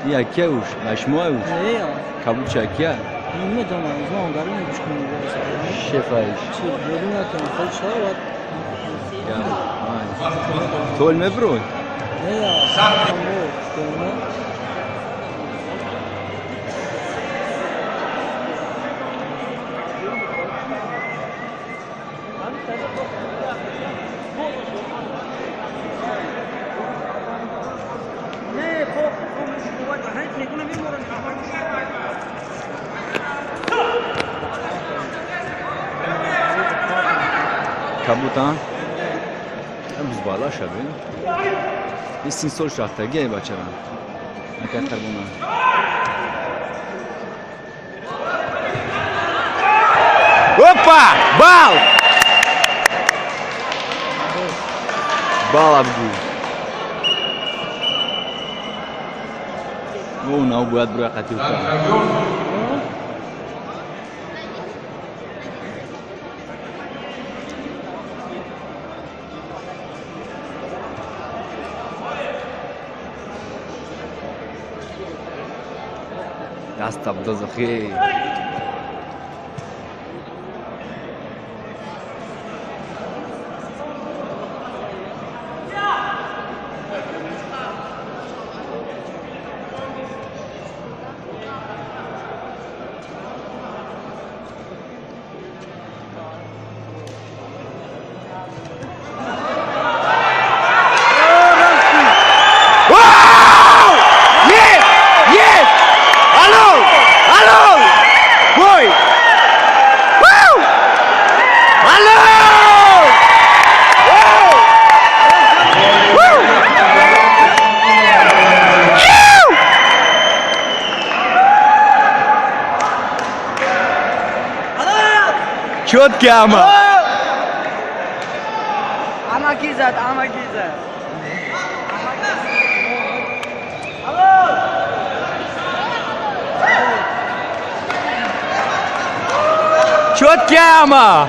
Я кеуш, ашмоуш. Кабучакия. Шефаиш. Тол меброй. Кабутан бала шавем. Ин сол шахтагӣ бачара. Ака қарбона. Опа! Бал! Бал абгу. О, нав бояд бура қатил кард. Даста бдозахи. Чётки ама. Ама кизат, ама кизат. Чётки ама.